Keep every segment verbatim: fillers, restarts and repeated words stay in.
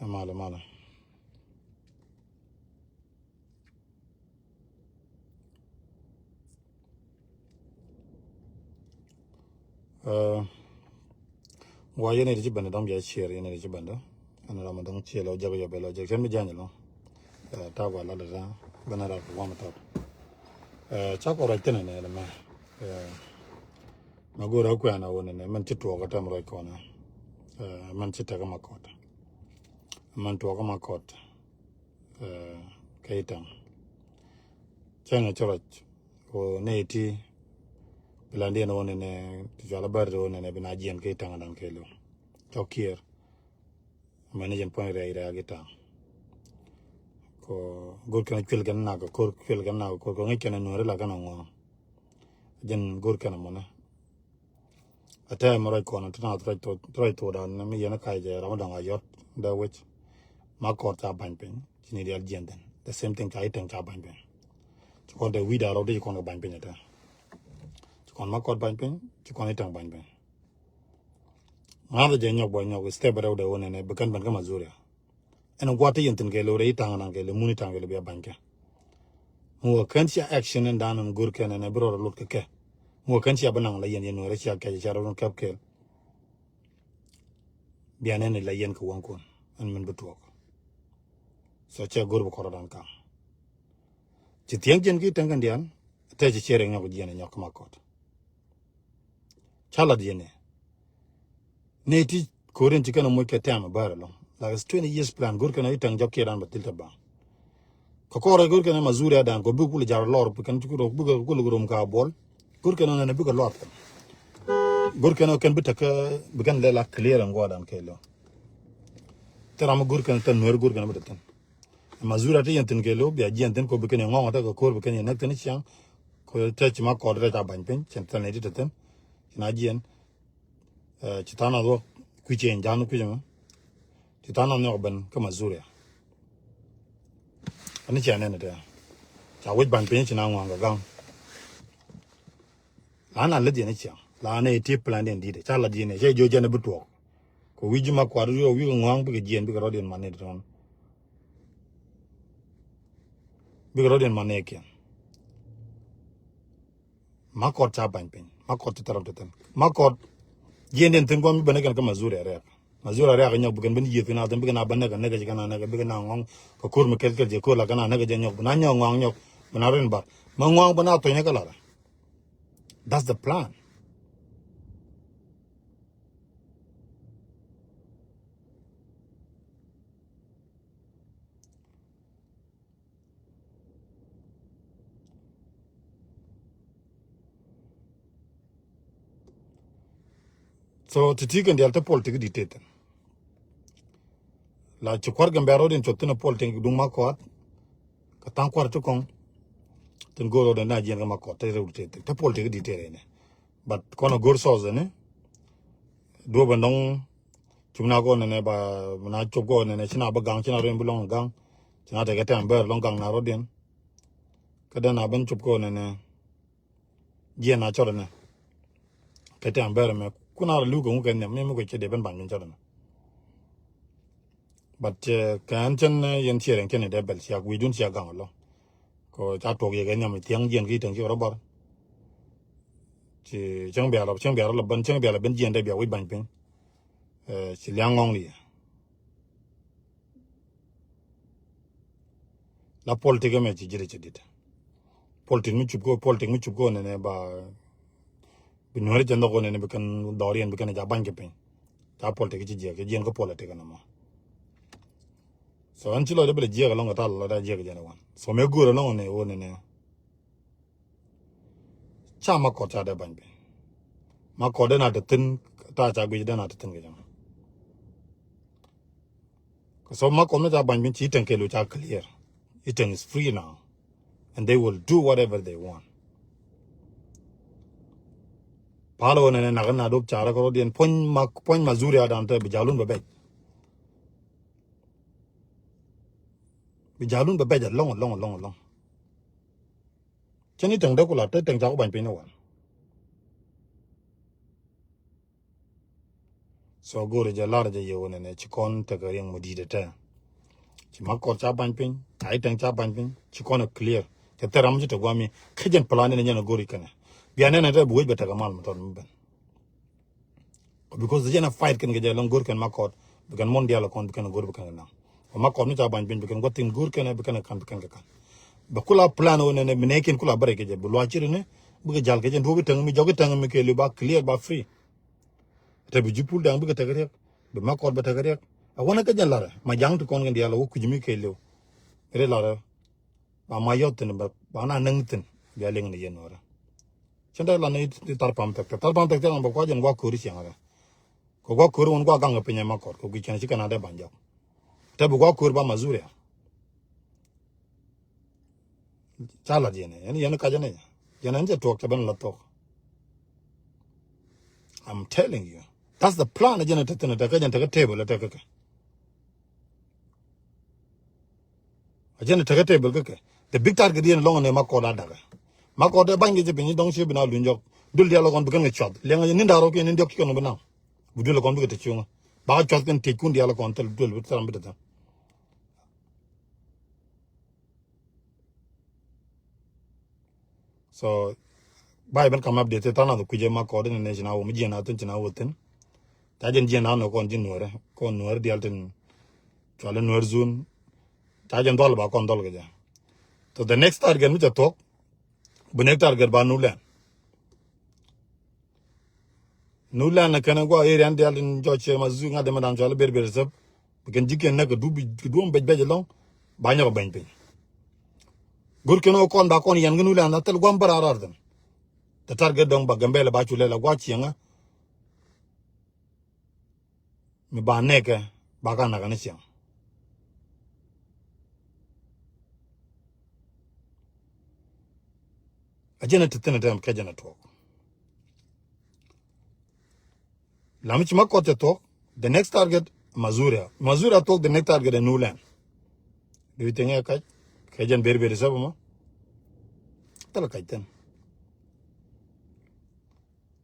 Ɛ malɛ, malɛ. Ɛ, gua yɛn iti ci bɛndɛ dɔ̱ŋ bia ciɛɛr, yɛn iti ci bɛndɛ. Ɛn ram dɔ̱ŋ ciɛɛr lɔ jɛk yɔ bɛ lɔ jɛk cɛn mi jany lɔ. Ɛ, ta gua lat dɛ ta bɛn rat kɛ wam tap. Ɛ, ca kɔ ruac thin ɛnɛ lɛ mɛ. Ɛ, mɛ go̱o̱r a kuɛn a wun ɛnɛ mɛn ci tuɔɔk a tɛm ruac kɔn ɛ. Ɛ, mɛn ci tɛk ma kɔt. Mɛn tuɔɔk ma kɔt. Ɛ, kɛ itaŋ. Cäŋ ɛ ci ruac. Ko nɛ iti. Bilandiɛn wun ɛnɛ ti cual a bär ti wun ɛnɛ bi na jiɛn kɛ itaŋ dan kɛ liw. Cɔk kiɛɛr. Mɛn ni jɛn puɔ̱ny rɛy rɛy a gi ta̱a̱. Ko go̱r kɛn cuil kɛn nak ko̱r cuil kɛn nak ko̱r ko ŋic kɛn nuɔ̱ri la kɛn ŋuɔ̱ɔ̱ŋ. Jɛn go̱r kɛn mɔnɛ. A tɛɛ mi ruac kɔn ti na ruac thok dan mi yɛn kac jɛ ram dɔŋ a yɔt dɛ wec. Ma kɔr ca ba̱ny piny ci ni dial jiɛn thin the same thing ca iteŋ ca ba̱ny piny. Ci kɔn te wi̱i̱ da rɔw di ci kɔn kɛ ba̱ny piny a tɛɛ. Ci kɔn ma kɔr ba̱ny piny ci kɔn iteŋ ba̱ny piny. Ŋa̱th jɛ nyɔk bɔ nyɔk step rɛw dee wä nɛnɛ bi kɛn ben kä Mazuria. Ɛn gua̱t ti yɛn thin kɛ lo̱rɛ i̱ ta̱ŋ naŋ kɛ lɛ mun i̱ ta̱ŋ kɛ lɛ bia ba̱ny kɛ. Muɔ kɛn cia action in dan in go̱r kɛn ɛn ɛ bi rɔɔd lot kɛ kɛ. Muɔ kɛn cia bi naŋ la yɛn yɛn nuɔrɛ cia kɛc cia rɔɔd in kɛp kɛl. Bia nɛn in la yɛn kɛ waŋ kun ɛn min bi tuɔɔk. So cia go̱r bi kɔrɔ dan kaŋ. Ci thiɛŋ jiɛn ki täŋ kɛn diaal tɛ ci ciɛ rɛ nyɔk jiɛn ɛ nyɔk kä ma kɔt. Ca lat yɛn ɛ. Nɛ ti ko̱rin ci kɛn a moc kɛ tɛm a bär ɛlɔŋ. Like it's twenty years plan go̱r kɛn a itäŋ jɔk kiɛ dan ba thil tɛ baŋ. Kɛ kɔrɛ go̱r kɛn a Mazuria dan kɔ bik kul jar lɔr bi kɛn ci ku rok bik kul rom ka buɔl. Go̱r kɛn a nɛn bik a lɔr kɛn. Go̱r kɛn a kɛn bi tekɛ bi kɛn lɛ la clear ɛn guɔ dan kɛ lɔ. Tɛ ram go̱r kɛn tɛ nuɛr go̱r kɛn bi tɛ thin. Mazuria ti yɛn thin kɛ lo̱ bia jiɛn thin ko bi kɛn yɛ ŋɔŋ tɛ kɛ ko̱r bi kɛn yɛ näk thin ciaŋ. Ko tɛ ci ma kɔɔt rɛ ca ba̱ny piny cɛn thil ni ti te thin. Ci na jiɛn. Ɛ, ci tha̱a̱ŋ nath wä kui̱ ciɛny ja̱a̱n kui̱ cɛ mɛ. Ci tha̱a̱ŋ nath nyɔk ben kä Mazuria. Ani ciɛ nɛn tɛ ca wec ba̱ny piny ci na ŋuaŋ kɛ ga̱ŋ. La na lät yɛn i̱ ciaŋ la na iti plan diɛn di̱t ca lat yɛn i̱ cɛ jiɔ jɛn bi tuɔɔk. Kɛ wi̱c ji̱ ma kuat wi̱i̱ wi̱i̱ ŋua̱ŋ bikɛ jiɛn bikɛ rɔ̱diɛn man ni tɔn. Bikɛ rɔ̱diɛn man ni kiɛn. Ma kɔt ca ba̱ny piny ma kɔt ti thɛrɛm ti thin ma kɔt. Jiɛn diɛn thin guam mi ben kɛn kä Mazuria rɛɛk. Mazuria rɛɛk nyɔk bikɛn ben yieth kɛn a thin bikɛn a ben nɛkɛ nɛkɛ ci kɛn a nɛkɛ bikɛn a ŋɔŋ. Kɛ ko̱r mi kɛl kɛl jɛ ko̱r la kɛn a nɛkɛ jɛ nyɔk ben a nyɔk ŋɔŋ nyɔk ben a rin bar. Ma ŋɔŋ ben a thony kɛ lar. That's the plan. So ti ti kɛn dial te politik di te thin. La ci kuar gɛn bɛ rɔɔd in cuɔth thin a politik duŋ ma kɔat. Kɛ thaŋ kuar ti kɔŋ. Tin go̱o̱r rɔɔd in na jiɛn kɛ ma kɔat te rɛw di te thin te politik di te rɛy ni. But kɔn a go̱r sɔɔth ni. Duɔ̱p ɛn dɔ̱ŋ. Cop na kɔn nɛnɛ ba na cop kɔn nɛnɛ ci na bä gaŋ ci na rɔ̱diɛn bi lɔŋ gaŋ. Ci na tekɛ tɛm bɛr lɔŋ gaŋ na rɔ̱diɛn. Kä den na ben cop kɔn nɛnɛ. Jiɛn na cɔr nɛ. Kɛ tɛm bɛr mɛ kun a rɔ li̱w kɛ ŋu kɛ nhiam mi mi kɛ cɛ dee ben ba̱ny min cɔr nɛ. But kɛ ɛn cɛn yɛn ciɛ rɛn cɛn idɛ bɛl ciak wi̱i̱dun ciak gaŋ lɔ. Kɔ ca tuɔk yɛ kɛ nhiam thiaŋ jiɛn ki tɛŋ ci rɔ bɔr. Ci cäŋ bia lɔ cäŋ bia lɔ ben cäŋ bia lɔ ben jiɛn dɛ bia wi̱c ba̱ny piny. Ci liaŋ ŋɔŋ li. La politik ɛmɛ ci ji̱t ci dit. Politik mi cup ko politik mi cup ko nɛnɛ ba. Bi nuɔri jɛ nhɔk ko nɛnɛ bi kɛn dhɔriɛn bi kɛn ja ba̱ny kɛ piny. Ca politik ci jiɛk ci jiɛn kä politik ɛnɛ mɔ. So ɛn ci lɔcdɛ bi lɛ jiɛk ɛlɔŋ kɛ tal lɔcdɛ jiɛk jɛn ɛ wan so mɛ go̱o̱r ɛlɔŋ nɛ wä nɛnɛ. Ca ma kɔt ca dee ba̱ny piny. Ma kɔt dee na te thin ta ca guic dee na te thin kɛ jɛ. Kɛ so ma kɔt mi ca ba̱ny piny ci iteŋ kɛl ca clear. Iteŋ is free now. And they will do whatever they want. Pal wä nɛnɛ nak na dop ca rɛ kɛ rɔ diɛn puɔ̱ny ma puɔ̱ny ma Mazuria dan te bi jalun bɛ bɛc. Bi jalun bɛ bɛc alɔŋ alɔŋ alɔŋ alɔŋ. Cɛ ni tɛŋ dee ku lat te tɛŋ ca ku ba̱ny piny ni wal. So go̱o̱rɛ jɛ lar jɛ yɛ wä nɛnɛ ci kɔn tekɛ riɛŋ mɔ di̱i̱t ɛ tɛ. Ci Makɔt ca bany piny, ca Itɛŋ ca bany piny, ci kɔn ɛ clear. Cɛ thɛr ram ci te guami kä jɛn plan ni jɛn a go̱o̱ri kɛnɛ. Bia nɛnɛ tɛ bi wec bɛ tekɛ mal mi tɔt mi ben. Because jɛn a fight kɛn kɛ jɛ lɔŋ go̱o̱r kɛn Makɔt bi kɛn muɔ̱n diaal kɔn bi kɛn go̱o̱r bi kɛn naŋ. Makɔt mi ca bany piny bi kɛn gua̱thi̱n go̱o̱r kɛn bi kɛn kan bi kɛn kɛ kan. Bɛ kula plan wä nɛnɛ mi nɛɛkin kula bärɛ kɛ jɛ bi luac ci ri ni. Bikɛ jal kɛ jɛn duɔ̱k Itɛŋ mi jɔk Itɛŋ mi kɛ li ba clear ba free. Te bi ji̱ pul da̱ŋ bikɛ tekɛ riɛk. Bi Makɔt bɛ tekɛ riɛk. A wanɛ kä jɛn larɛ ma ja̱ŋ ti kɔn kɛn diaal a wä kui̱c mi kɛ liw. Ri larɛ. Ba ma yɔth thin ba na näŋ thin bia liŋ ni yɛn wärä. Cin dee lan ni thar pam thɛk thɛk thar pam thɛk thɛk ba kua jɛn gua ko̱ri ciɛŋ rɛ. Kɛ gua ko̱ri wun gua gaŋ kɛ piny ɛ Makɔt kɛ guic kɛn ci kɛn a dee ban jɔk. Te bi gua ko̱ri ba Mazuria. Ca lat yɛn yɛn yɛn kacä ni yɛn ɛn cɛ tuɔk cɛ ben la thok. I'm telling you. That's the plan. Jɛn a te thin a te kä jɛn te kä table a te kä kɛ. A jɛn a te kä table kä kɛ. The big target yɛn lɔŋ ni Makɔt a dakɛ. Makɔt a bany kɛ jɛ piny dɔŋ ci bi na luny jɔk. Dul dial kɔn bi kɛn kɛ cuath liɛŋ ni da̱r rɔ kɛ ni diɔk ci kɛn bi naŋ. Bi dul kɔn bi kɛ te cuŋä ba kɛ cuath kɛn tec kun dial kɔn thil dul bi thil bi te thil. So ba i̱ ben kam update than a kui̱c ɛ Makɔt in nɛ ci na wä mi jiɛn a thin ci na wä thin. Ca jɛn jiɛn a nɔ kɔn ji̱ nuɔrɛ kɔn nuɔrɛ dial tin. Cual in nuɔrɛ zun. Ca jɛn dhɔl ba kɔn dhɔl kɛ jɛ. So the next target mi cɛ thuɔk. Bi next target ba Nuland. Nuland kɛn gua area in dial tin jɔc cɛ ma zun ŋa̱t dɛmɛ dan cual ber ber sɛp. Bi kɛn ji̱ kɛn nɛ kɛ duɔ̱m bec bec ɛlɔ̱ŋ. Ba nyɔk bɛny piny. Go̱r kɛn ɣä kɔn ba kɔn yɛn kɛ Nuland a thil gua̱m bä raar raar thin. The target dɔ̱ŋ ba Gambɛlɛ ba cu lɛl a gua ciɛŋä. Mi ba nɛkɛ ba ka nakä ni ciɛŋ. A jɛn a ti thin a tɛm kɛ jɛn a tuɔk. Lam ci Makɔt cɛ thuɔk. The next target Mazuria. Mazuria thuɔk the next target ɛ Nuland. Do you think ɛ kac? Kɛ jɛn ber ber sɛp ma. Thil kac thin.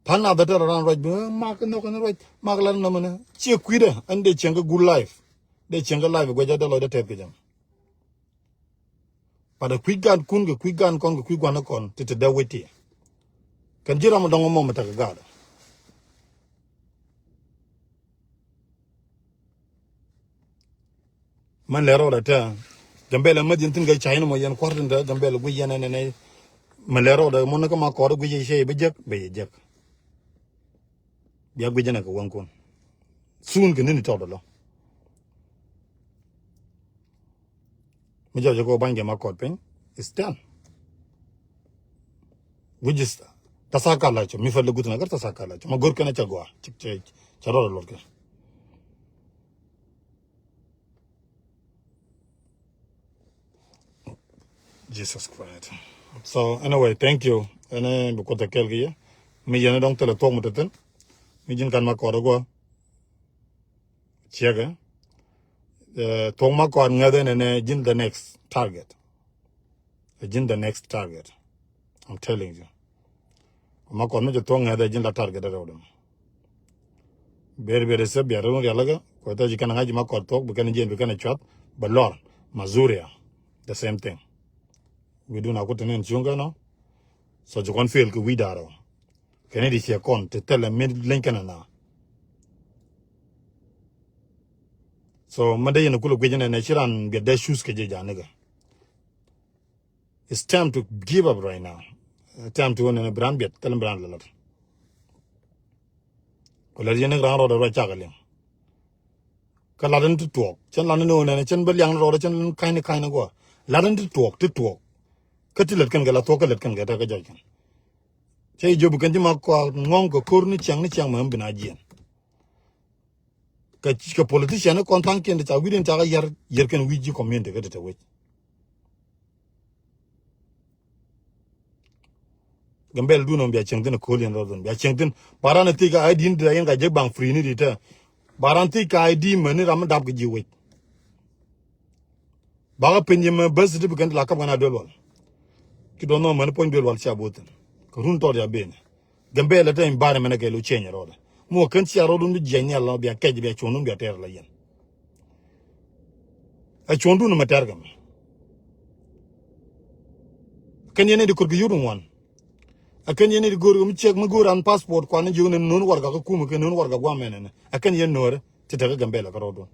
Pan na dhɛ tɛr ran ruac bi mak nhɔk ni ruac mak lar nɔmɔ ni. Ciɛ kui̱dɛ ɛn dee cieŋ kɛ good life. Dee cieŋ kɛ life guɛc a dee lɔc dee tɛth kɛ jɛn. But a kui̱ gan kun kɛ kui̱ gan kɔn kɛ kui̱ guan kɔn ti ti dee wec ti. Kɛn ji̱ ram dɔŋ mɔmɔ tekɛ gaat. Mɛ lɛ rɔɔdɛ tɛ Gambɛlɛ mäth yɛn thi̱n kɛ cay ni mɔ yɛn kua̱r tin tɛ Gambɛlɛ guic yɛn ɛnɛnɛ. Mɛ lɛ rɔɔdɛ mɔ ni kä Makɔt guic yɛ cɛ yɛ bi jek bɛ yɛ jek. Bia guic yɛn ɛ kɛ wäŋkun. Sun kɛ ni̱n tɔt ɛlɔ. Mi jɔc jɛ kɛ wä bany kɛ Makɔt piny. It's done. Which is tasa ka la cɔ mi fɛl guth na gɛr tasa ka la cɔ ma go̱r kɛn a cɛ gɔaa cɛ rɔɔdɛ lot kɛ. Jesus Christ. So anyway, thank you. Ɛn bi kuoth kɛl ki yɛ. Mi yɛn dɔŋ thilɛ thuɔk mi te thin. Mi ji̱n kan Makɔt guɔ. Ciɛkɛ. Thuɔk Makɔt ŋäth ɛn ɛn ji̱n the next target. Ji̱n the next target. I'm telling you. Makɔt mi ci thuɔ̱k ŋäth ɛ ji̱n la target rɛw däm. Ber ber isɛ biar run rialikä kuɛ thɛ ci kɛn ŋa̱c Makɔt thuɔ̱k bi kɛn jiɛn bi kɛn cuath bɛ lɔr. Mazuria the same thing. Wi̱dun a kut tinin cuŋ kɛn ɔ. So ci kɔn fail kɛ wi̱c da̱r ɔ. Kɛn i̱ di ciɛ kɔn ti thɛlɛ mi leny kɛn na. So mɛ dee yɛn kulɛ guic nɛ nɛ ci ran biɛ dee choose kɛ jɛ janikɛ. It's time to give up right now. Time to wä nɛnɛ bi raan biɛt thil bi raan lalat. Ku lät yɛn ni raan rɔɔdɛ ruac cakɛ liŋ. Kä lat ni ti tuɔɔk cɛn lat ni ni wä nɛnɛ cɛn bä liaŋ ni rɔɔdɛ cɛn ka̱ny ni ka̱ny ni guɔ. Lat ni ti tuɔɔk ti tuɔɔk. Kä ti lät kɛn kɛ la thuɔk kä lät kɛn kɛ tɛk kä jɔc kɛn. Cɛ i̱ jobi kɛn ji̱ ma kɔak ŋɔ̱ŋ kɛ ko̱r ni ciaŋ ni ciaŋ mɛ bi na jiɛn. Kɛ kɛ politician ni kɔn thaŋ kiɛn ti ca wi̱diɛn ca kä yɛr yɛr kɛn wi̱c ji̱ community kä ti te wec. Gambɛl dun ɔ bia cieŋ thin ko̱l yɛn rɔ dun bia cieŋ thin. Ba ran thik ka I D ni ti yɛn ka jek baŋ free ni ti te. Ba ran thik ka I D mɛ ni ram mi dap kɛ ji̱ wec. Ba kä piny yɛ mɛ bäth ti bi kɛn ti la kap kɛn a duel wal. Ki dɔn nɔ mɛ ni puɔ̱ny duel wal cia bo̱th thin. Kɛ run tɔt ya ben. Gambɛl ɛ te environment kɛ lo change rɔɔdɛ. Mi wä kän cia rɔɔdun bi jiɛc nhial lɔ bia kɛc bia cuɔ̱ndun bia tɛɛr la yɛn. Ɛ cuɔ̱ndun mɛ tɛɛr kɛ mɛ. Kɛn yɛn ni di kor kɛ yut ŋuan. Ɛ kɛn yɛn ni di go̱o̱r kɛ mi ciɛk mi go̱o̱r an passport kuan ni jiök ni no̱o̱n warɛgak kä kumɛ kɛ no̱o̱n warɛgak guamɛnɛ ni. Ɛ kɛn yɛn no̱o̱rɛ ti tekɛ Gambɛla kɛ rɔɔdun.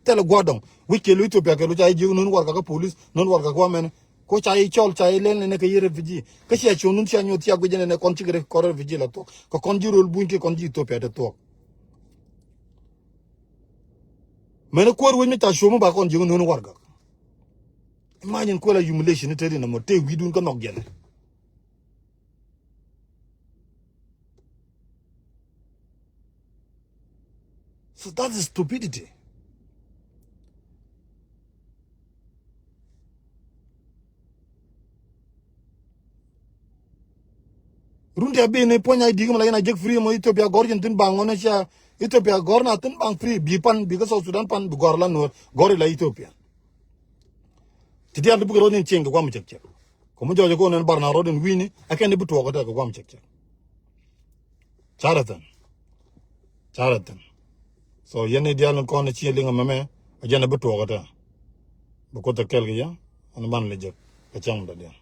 Thilɛ gua̱dɔŋ wi̱c kɛ lu Ethiopia kɛ lu ca jiök no̱o̱n warɛgak kä police no̱o̱n warɛgak guamɛnɛ. Ko ca yi cɔl ca yi lɛl nɛnɛ kɛ yi refugee. Kä cia cuɔ̱ŋ nun cia nyuɔth cia guic nɛnɛ kɔn cikɛ rɛ kɔn refugee la thuɔ̱k. Kɛ kɔn ji̱ rol buny kɛ kɔn ji̱ Ethiopia te thuɔ̱k. Mɛn kuäär wec mi ca cuɔ̱ŋ mi ba kɔn ji̱ nun warɛgak. Imagine kuɛl a humiliation ni te ri na mɔ te wi̱i̱dun kä nhɔk jɛn. So that is stupidity. Run ti a bi ni puɔ̱ny a i̱ di̱k mi la yɛn a jek free mɔ Ethiopia gɔr jin thin baŋ ŋɔn cia Ethiopia gɔr na thin baŋ free bi pan bi kä South Sudan pan bi gɔr la nuɔr gɔr ila Ethiopia. Ti dial ti bukɛ rɔt ni cieŋ kɛ guam cɛk cɛk. Kɔmi jɔɔc kɔn ɛn bar na rɔɔd ɛn wi̱i̱ni a kɛn i̱ bi tuɔɔk ɛ tɛ kɛ guam cɛk cɛk. Carɛ thin. Carɛ thin. So yɛn i̱ diaal ni kɔn i̱ ci liŋ ɛmɛmɛ a jɛn i̱ bi tuɔɔk ɛ tɛ. Bi kuoth ɛ kɛl kɛ yɛ ɛn ban lɛ jek kɛ cäŋ dɔ̱diɛn.